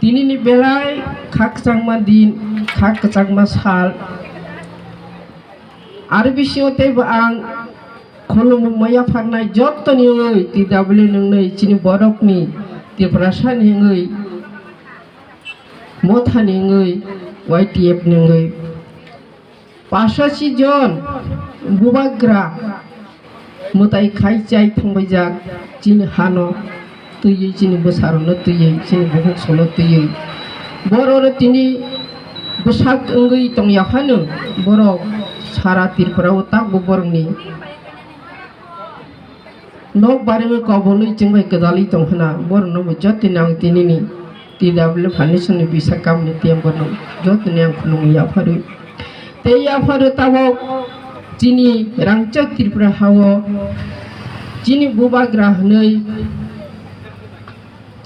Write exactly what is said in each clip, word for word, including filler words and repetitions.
Tinini belai kha kwchangma din, kha kwchangma sal. Aro bisingo teibo ang khulumung maya pharnai jottoni wngwi T W nwngnwi chini borokni Tiprasani wngwi, Mothani wngwi, Y T F ni wngwi. Pachasi jon bubagra mwtai khai chai thangbaijak chini hano twiwi, chini bwsarokno twiwi, chini bukhuksono twiwi. Borok tini bwsak wngwi tongya phano borok sara Tripura o tabuk borokni nok barwi kobolwi chwngbai kwdalwi tong khna, borokno bo jotoni ang tinini T W Foundation ni bisa kamni tiyang bono jotoni ang khulumwi yapharwi. Tei yapharwi tabok chini rangchak Tripura hao chini bubagra hwnwi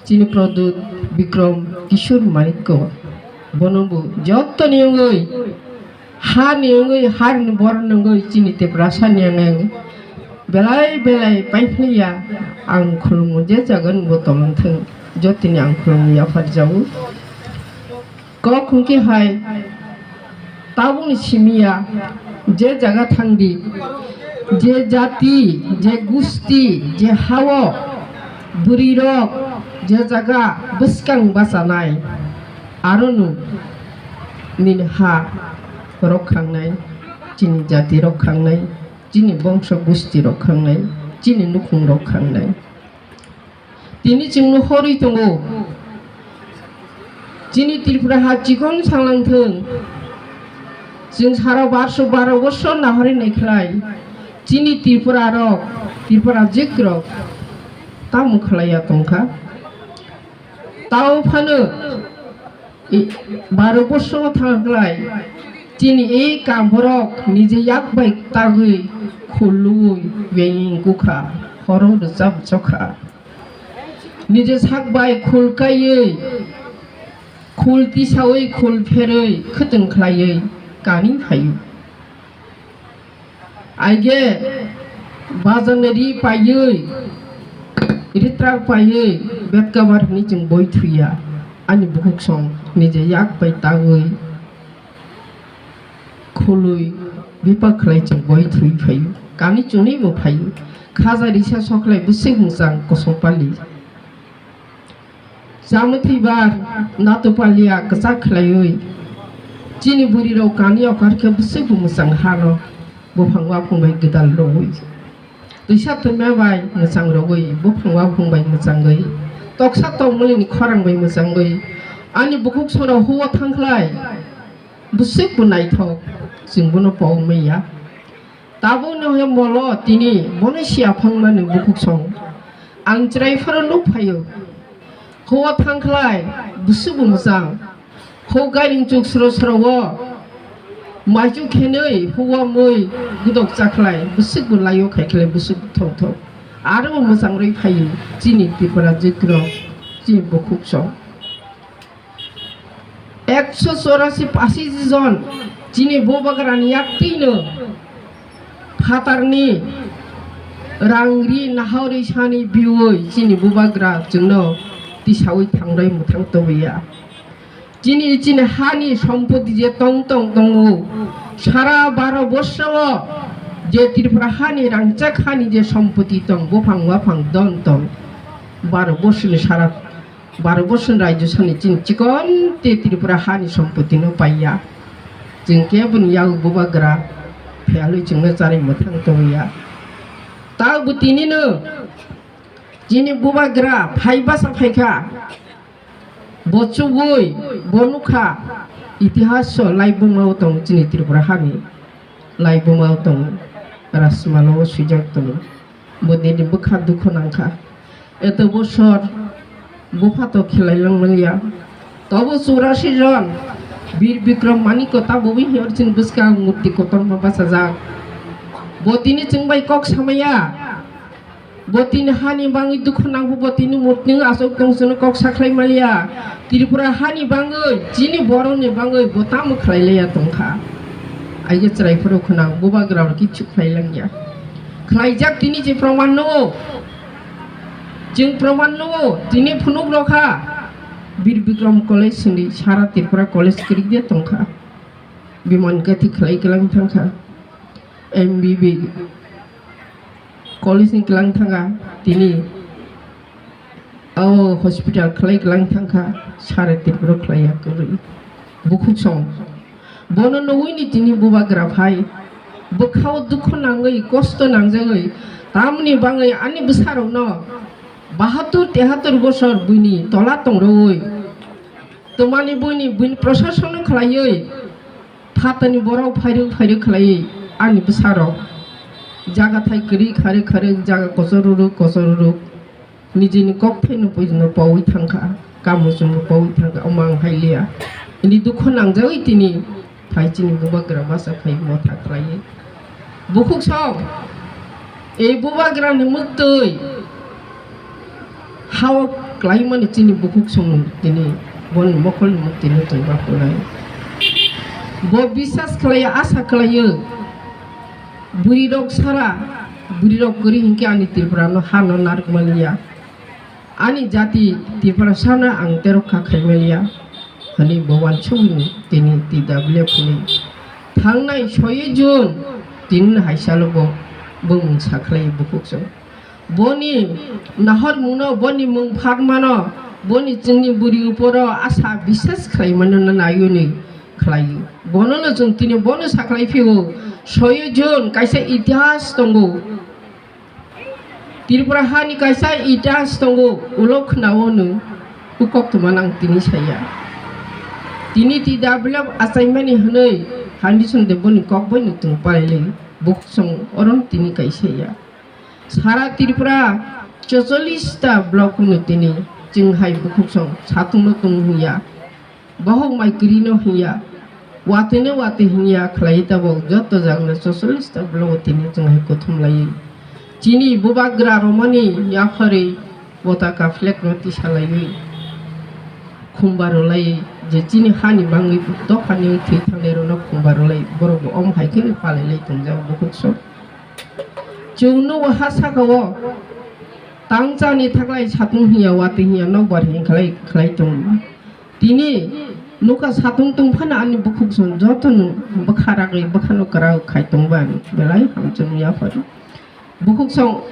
chini Pradyot Bikram Kishore Manikko bono bo jotoni wngwi Hani wngwi, hani borok wngwi chini Tiprasa ni wngwi belai belai paiphiya. Ang khulumung je jaga ni bo tongthwng, jotoni ang khulumung yapharjago. Kok hwnkhe hai tabukni simiya, je jaga thangdi, je jati, je gusti, je hao bwrwirok je jaga bwskang bachanai, aro nini ha rok khangnai, chini jati rok khangnai, chini bongso gusti rok khangnai, chini nukhung rok khangnai. Tini chwngno horwi tongo. Chini Tripura ha chikon salangthwng. Chwng sara barso baro bosor nahori naikhlai. Chini Tripura rok, Tripura jik rok tamo khlaiya tongkha. Tao phano i-, baro bosongo thangkhlai, chini e kamborok nije yak bai tagwi khului bengwi wngkha, horo rwchap chokha. Nije sak bai khul kaiwi, khul tisawi, khul pherwi, khwtwng khlaiwi kani phaio. Aige bajarni ri paiwi, ritrak paiwi, bed cover hwnwi chwng boi thuya. Ani bukhuk song nije yak bai tagwi khului bipak khlai chwng boi thui phaio. Kani chunui bo phaio. Khaja risa sokhlai bwswk mwchang kosong pali. Chamwi thwibar nato palia kwchak khlaiwi. Chini bwrwi rok kani okar khe bwswk bo mwchang hano buphang waphang bai gwdal rogwi. Twisa twima bai mwchang rogwi, buphang waphang bai mwchangwi, toksa tokmulini khorang bai mwchangwi. Ani bukhuk sora huo thangkhlai bwswk bo naithok, chwng bono pogmaya. Tabukni hwnwi molo tini bono siya phangmani bukhuk song. Ang chwrai pharo nuk phaio. Huo thangkhlai bwswk bo mwchang. Huk gairing chuk sro sro o maichuk khenwi huo mui gudok chakhlai bwswk bo laio khaikhlai bwswk thok thok. Aro bo mwchang rwi phaio chini Tripura jwk rok, chini bukhuk song. Ekso chorasi pachisi jon chini bubagrani yaktwino phatarni rang ri nahauri sani biui chini bubagra chwngno tisaui thangrai mwthang tongya. Chini, chini hani sompoti je tong tong tongo, sara baro borsao je Tripura hani rangchak hani je sompoti tong, buphang waphang don tong, baro borsoni sara Baro bosong rajyo sani chini chikon te Tripura hani sompoti no paiya. Chwng khe boni yago bubagra phiyalwi chwngno charwi mwthang tongya. Ta bo tinino chini bubagra phai basa phaikha. Bo chugui bo nukha itihas o laibuma o tongo chini Tripura hani. Laibuma o tongo. Rasmala o swijak tongo. Bo nini bwkha dukhu nangkha. Eto bosor bupha to khilai lang manya. Tobo churasi jon Bir Bikram Manikko ta bo wi hor chini bwskang murti kotorma bachajak. Bo tini chwng bai kok samaya. Bo tini hani bangwi dukhu nangkhu, bo tini murti aswk tong chwngno kok sakhlai manya. Tripura hani bangwi, chini borokni bangwi bo tamo khlai laiya tongkha. Aige chwrai phuru khwnang, bubagra rok kichu khlai langya. Khlaijak tini je proman no. Chwng proman no, tini phunuk rokha. Bir Bikram College hwnwi sara Tripura college kwrwi de tongkha. Biman gati khlai kwlang thangkha. M B B college ni kwlang thangkha tini. O hospital khlai kwlang thangkha, sara Tripura khlai ya kwrwi. Bukhuk song. Bono nugwi ni tini bubagra phai. Bwkhao dukhu nangwi, kosto nangjagwi, tamni bangwi ani bwsarokno bahatur tehatur bosor buini tola tongrwi. Twmani buini, buini prosasonno khlaiwi, phatani borok phairu phairu khlaiwi ani bwsarok. Jaga thai kwrwi kharwi kharwi, jaga kochor rwrwk kochor rwrwk. Nijini kok pheno poino pawi thangkha, kamu chumbo pawi thangkha, omo ang hai liya. Ini dukhu nangjagwi tini phai chini bubagra masa phai motha khlaiwi. Bukhuk song, ei bubagrani mwktwi hao klaimani chini bukhuk song tini boni mokolni mwktwino tongba khulai. Bo bisas khlaiya, asa khlaiyo. Bwrwirok sara, bwrwirok kwrwi hinkhe ani Tripurano hano narwkmaliya. Ani jati Tripurasano ang terokha khaimaliya, hwnwi bo uansukni tini T W F ni thangnai soye June tini hai salo bo bumung sakhlai bukhuk song. Boni nahormungno, boni mung phatmano, boni chwngni bwrwi uporo asa bisas khlaimano nayuni khlai. Bonono chwng tini bono sakhlai phio, soye June kaisa itihas tongo. Tripura hani kaisa itihas tongo, ulo khwnao nwng, u koktwma nang tini saya. Tini T W F achaimani hwnwi Handi Sundeboni kok bai nwng tong palai lai, bukhuk song oron tini kaisa ya. Sara Tripura chocholish ta block no tini chwng hai bukhuk song satung no tung hinya. Bohok mai kwrwi no hinya. Watwi no watwi hinya khlai tabok joto jagna chocholish ta block o tini chwng hai kuthum lai. Chini bubagra romani yapharwi potaka flag no tisa laiwi khumba rwlai je chini hani bangwi dophani thwi thangnai rokno khumba rwlai borok bo om hai khe palai lai tongjak bukhuk song. Chwng nugo ha saka o tang chani thaklai satung hiya watwi hiya nokbar hiya khlai khlai tongo. Tini nukha satung tong phano ani bukhuk song jotono bwkha ragwi bwkhano kwrak khai tongba belai hamchwng ya phano. Bukhuk song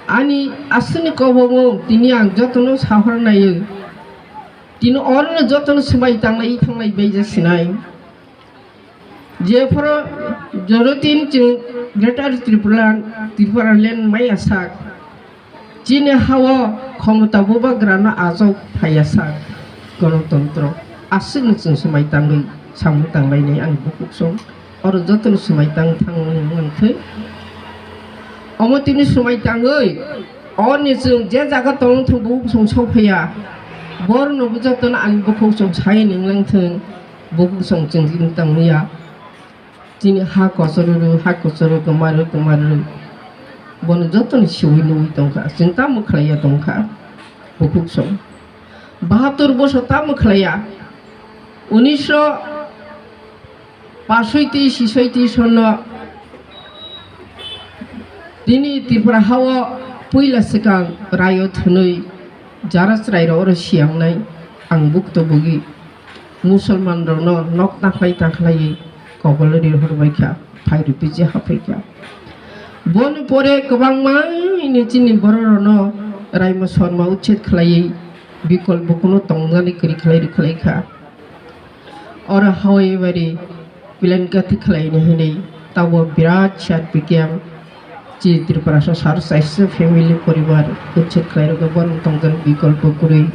ani aswkni kobogo tini ang jotono sahor naio. Tini orono jotono swmai tanglai thanglai beija sinai. Jephuru jorotin chwng Greater Tripura, Tripura land maya sak, chini hao khomota bubagrano ajok phaiya sak, ganotontro aswkno chwng swmai tangwi samung tanglainai ani bukhuk song, oro jotono swmai tang thangmani wngthwi. Omo tini swmai tangwi, oni chwng je jaga tongthwng bukhuk song sophaiya, borno bo jotono ani bukhuk song sai ninglang thwng. Bukhuk song chwng tini tangmaya. Chini ha kochororo, ha kochoro, kwmaro, kwmaro. Bono jotono siwi nugwi tongkha. Chwng tamo khlaiya tongkha. Bukhuk song. Bahatur bosor tamo khlaiya. Unisho pashoiti, sisoiti sonno Tini Tripura hao puila swkang rayo thwnwi jara chwrairok oro siyangnai ang bukto bugi Musulman rokno nok takhlai takhlaiwi kobolo rirhorbaikha, phai rwpiji haphaikha. Boni pore kwbangma ni chini borok rokno raima sorma uchet khlaiwi bikol bukuno tongnani kwrwi khlai rwkhlaikha. Oro hawai bari plan kati khlaini hinwi tabo birat C R P camp chi Tripura so sar chaisa family poribar uchet khlairokno borok tongjan bikolpo kwrwi.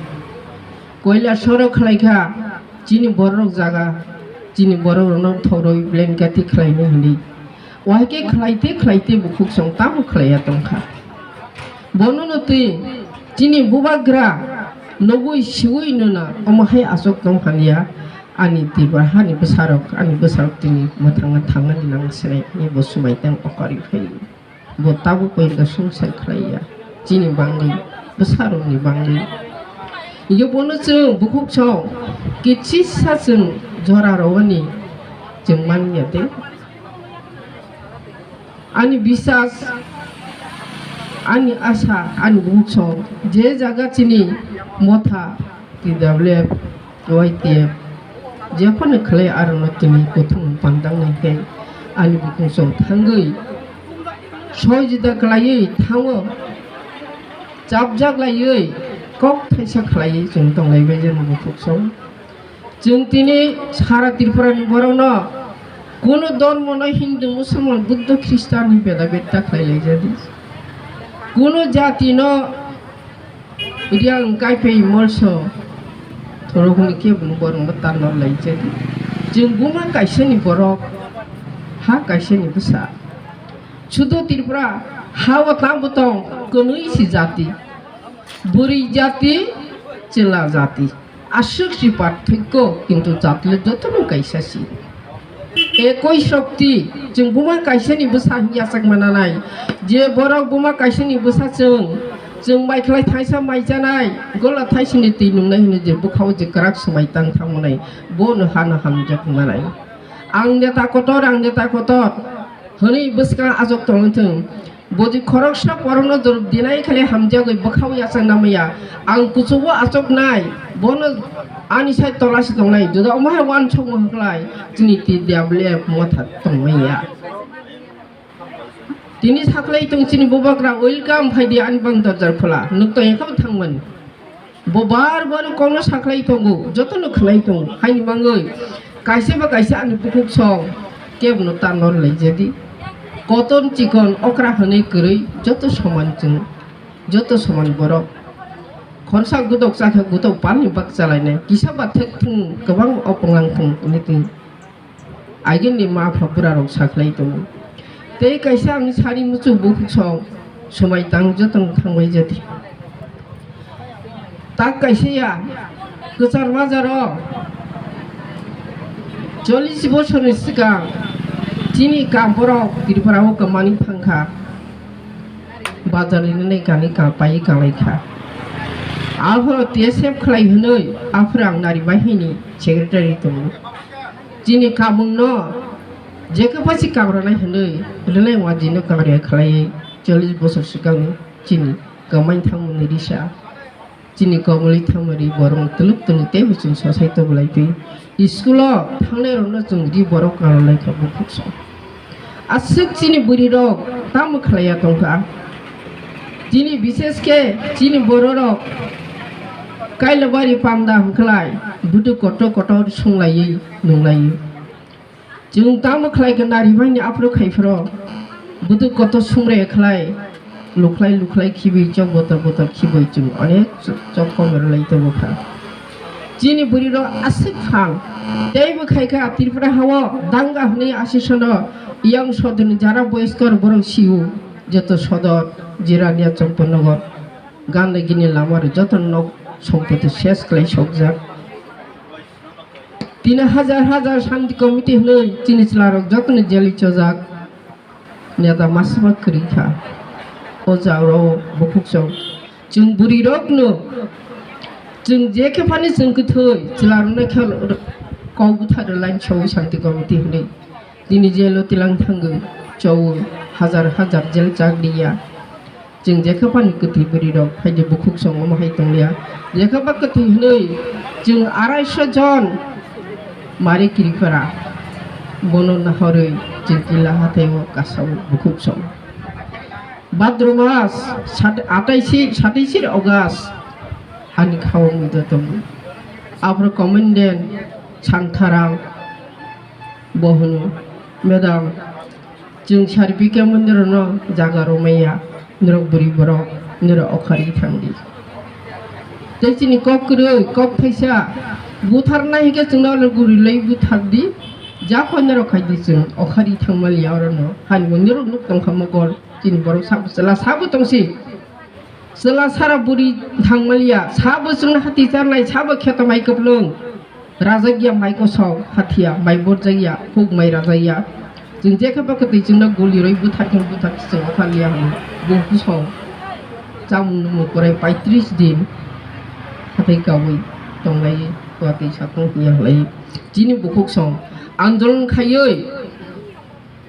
Koila soro khlaikha chini borok jaga, chini borok rokno thorwi plan kati khlaini hinwi. Waikhe khlaite khlaite bukhuk song tamo khlaiya tongkha. Bonono twi chini bubagra nugwi siwi nuna omo hai aswk tong haliya. Ani Tripura hani bwsarok, ani bwsarok tini mwthangna thangnani nang sinai, ani bo swmai tang okari phai. Bo tabuk poito sungsai khlaiya. Chini bangwi, bwsarokni bangwi. Iyo bono chwng bukhuk song kichisa chwng jora rwani chwng manya tei. Ani bisas, ani asa, ani bukhuk song je jaga chini motha T W F, Y T F, jephano khlai arokno tini kuthum pandangnai khe ani bukhuk song thangwi soi juda khlaiwi thango, chapjak laiwi kok thaisa khlaiwi chwng tonglaibai jani bukhuk song. Chwng tini sara Tripura ni borokno kuno dhormo no Hindu, Musulman, Buddha, Christian ni beda beda khlai laijadi. Kuno jati no Riang kaiphai molso thorok hwnwi khe bini borokno tarnok laijadi. Chwng buma kaisani borok, ha kaisani bwsa. Sudo Tripura ha-o tamo tong kwnwi si jati, bwrwi jati, chwla jati. Aswk si parthokyo, kintu jatile jotono kaisa si. Ekoi shokti, chwng buma kaisani bwsa hwnwi yachak mananai. Je borok buma kaisani bwsa chwng, chwng bai khlai thaisa mai chanai, gola thaisini twi nungnai hwnwi je bwkhao je kwrak swmai tang thangmanai, bono hano hamjak manai. Ang neta kotor, ang neta kotor hwnwi bwskang achuk tongwi thung. Bodi khoroksa borokno jorok dinai khali hamjagwi bwkhao yachak namaya. Ang kuchugo achuknai, bono ani sai tola se tongnai. Juda omo hai uansukma hwnkhlai chini T W F motha tongmaya. Tini saklai tong chini bubagra, "Welcome, phaidi ani bang dorjar khola." Nuk tong yakha thangmani. Bo bar bar kokno saklai tongo, jotono khwnai tongo. Haini mangwi kaisa ba kaisa ani bukhuk song kebono tanor laijadi. Koton chikon okra hwnwi kwrwi joto soman chwng, joto soman borok. Khorsa gudok chakhe gudok palni bak chalainai, kisa ba thek thung kwbang oponglang thung hwnwi twi. Agini ma pha bwrarok saklai tongo. Tei kaisa ang sari muchuk bukhuk song swmai tang jotono thangbai jati. Tak kaisa ya kwchar majaro chollish bosorni swkang chini kam borok Tripura o kwmani thangkha. Bazar ni nai kani ka pai kalai kha. Aphuru T S F khlai hwnwi aphuru ang nari bahini secretary tongo. Chini kamungno jekhe phaisi kabrana hinwi rwnai wajino kabrya khlaiwi chollish bosor swkangni chini kwmai thangmani risa. Chini kwmwlwi thangmani borok twlwk twlwk teibo chwng sosai tonglaitwi. School-o thangnairokno chwng ri borok karwlai kha bukhuk song. Aswk chini bwrwirok tamo khlaiya tongkha? Chini bishesh khe chini bororok Kailabari panda hwnkhlai bwtwi kotor kotor sunglaiwi nunglaiwi. Chwng tamo khlai khe nari baini aphuru khai phuru bwtwi kotor sumre khlai lukhlai lukhlai khibi chok botor botor khiboi chwng onek chok kom rwlai tongo kha. Chini bwrwirok aswk phang teibo khai kha Tripura hao danga hwnwi asisano yang sodorni jara boyskor borok sio joto sodor Jirania Champaknagar Gandagini lama rok joto nok sompoti ses khlai sokjak. Tini hajar hajar Shanti Committee hwnwi chini chwlarok jotono jeli chojak. Neta masma kwrwi kha. O jaga o bukhuk song. Chwng bwrwi rokno chwng je khe phani chwng kwthwi chwlarokno khe kok bwthar rwlaini sawi Shanti Committee hwnwi. Tini jelo tilang thangwi chowo hajar hajar jel chak diya. Chwng jekha phani kwthwi bwrwi rok phaidi bukhuk song omo hai tongya. Jekha ba kwthwi hwnwi chwng arai sho jon mari kiri phara. Bono nahorwi chwng kila hathai o kasao bukhuk song. Bhadra mas sat-, ataisi, sataisi August ani khawang wngwi tongo. Aphuru commandant Sangtharang bo hwno, "Madam, chwng Sarbika mondirno jaga romaiya, norok bwrwi borok, norok okhari thangdi." Tei chini kok kwrwi, kok thaisa, butharnai hinkhe chwngno guri lai buthardi, ja phonero khaidi chwng okhari thangmaliya orono, hani bo norok nuk tongkha mokol, chini borok sabo chwla sabo tongsi. Chwla sara bwrwi thangmaliya, sabo chwngno hati charnai, sabo kheto mai kwplwng. Rajakya mai kosong, hathiya mai borjakya, huk mai rajakya. Chwng jekhe bokhe twi chwngno guli rwi buthar khe buthar chwng okhaliya hwnwi bukhuk song. Chamung nwngmung kwrwi paitris din hathai kaui tonglai, watwi satung hiya hlai. Chini bukhuk song andolon khaiwi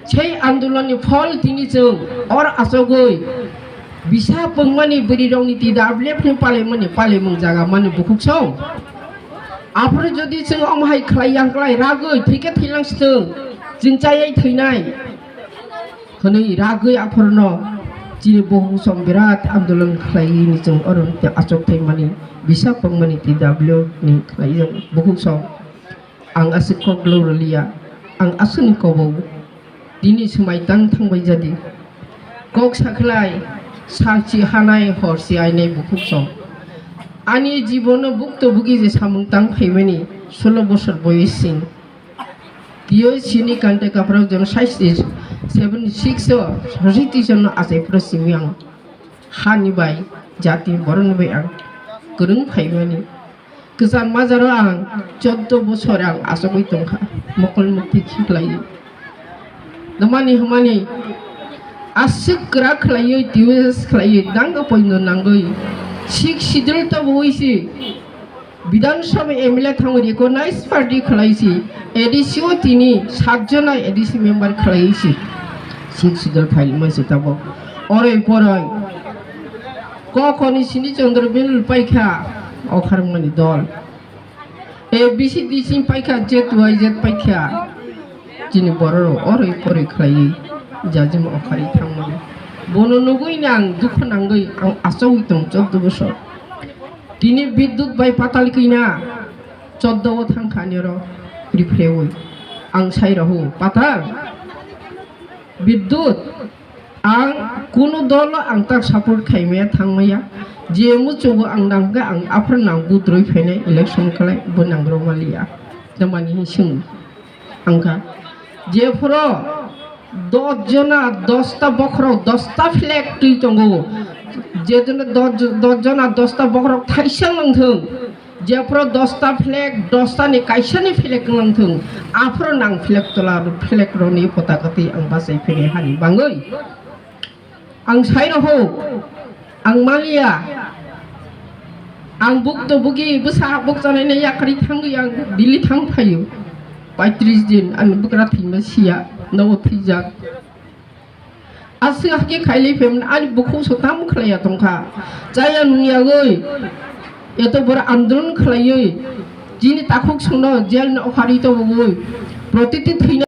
Sei andolonni phol tini chwng or achogwi Bisa pungmani bwrwi rokni T W F ni palaimani palaimung jaga mani bukhuk song. Aphuru jodi chwng omo hai khlai yang klai ragwi thwikhe thwilang sitwng, chwng chayai thwinai. Hwnwi ragwi aphurno chini bukhuk song birat andolon khlaiwi ni chwng oro achuk thaimani bisa pungmani T W F ni khlai yang bukhuk song. Ang aswk kok loroliya, ang aswkni kobo. Tini swmai tang thangbai jadi. Kok sakhlai, salchi hanai, horsi ainai bukhuk song. Ani jibono bukto bugi je samung tang phaimani solo bosor boyos sing. Tiyo sini kante kaprok jon saisti seven six o, sositi jon achai phro simi ang. Hani bai, jati borokni bai ang kwrwng phaimani. Kwcham majaro ang choddo bosor ang achugwi tongkha, mokol mukti khiklaiwi. Namani hwnmani aswk kwrak khlaiwi, T S khlaiwi, dangno poino nangwi. Sixth Schedule tabui si Bidhan Sabha M L A thangwi recognize party khlai si, A D C o tini sat jona A D C member khlai si. Sixth Schedule phailima se tabuk. Oroi poroi. Kokoni sini Chandra Bill paikha, okharmani dol. A B C D C paikha, Z Y Z paikha. Chini borok rok oroi poroi khlaiwi jajima okhari thangmani. Bono nugwi nang dukhu nangwi ang achogwi tong choddo bosor. Tini Bidyut bai Patal kina choddo o thangkha ani oro riphrewwi. Ang sai rw Patal, Bidyut, ang kunu dolo ang tak support khaimaya thangmaya. Je muchugo ang nangkhe ang aphuru nang budroi phainai election khlai bo nang rw maliya. Tamani hin swng angkha. Jephuru dos jona dosta bokhorok dosta flag twi tongo. Je jona dos, dos jona dosta bokhorok thaisa wngthung. Jephuru dosta flag, dosta ni kaisa ni flag wngthung, aphuru nang flag tola, flag rokni potaka twi ang bachai phini hani bangwi. Ang sai rw, ang maliya, ang bukto bugi bwsa bukchanai yakarwi thangwi ang Delhi thang phaio. Paitris din ani bwkra thwima siya, nogo thwijak. Aswk hakhe khailai phaimani ani bukhuk so tamo khlaiya tongkha. Chaya nungyagwi eto boro andolon khlaiwi chini takhuk sono jail ni okhari tobogwi protiti thwina